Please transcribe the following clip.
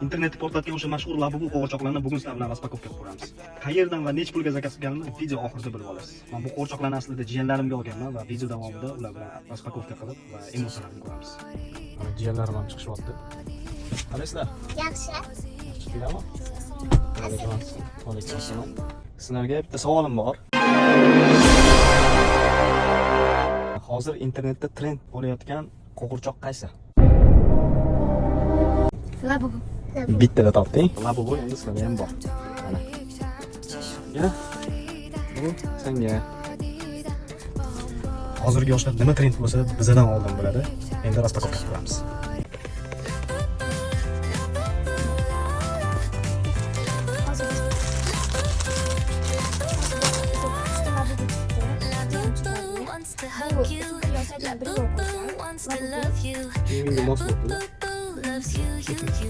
Internetni portlatgan o'sha mashhur Labubu qo'g'irchoqlarni bugun sizlar bilan распаковка qilib ko'ramiz. Qayerdan va necha pulga заказ qilganimni video oxirida bilib olasiz. Men bu qo'g'irchoqlarni aslida jiyanlarimga olganman va video davomida ular bilan распаковка qilib va emotsiyalarini ko'ramiz. Mana jiyanlarim ham chiqishyapti. Qalaysizlar? Yaxshi. Chiqdinglarmi? Alaykum assalom. Sizlarga bitta savolim bor. Hozir internetda trend bo'layotgan qo'g'irchoq qaysi? Labubu. Bittada topding. Labubu endi sizlarda ham bor. Mana. Ya. Bu senga. Hozirgi yoshlar nima trend bo'lsa bizadan oldin biladi. Endi распаковка qilamiz. Wants to hug you. Wants to love you. Kiyimingga mos bo'libdi. Loves you, you, you.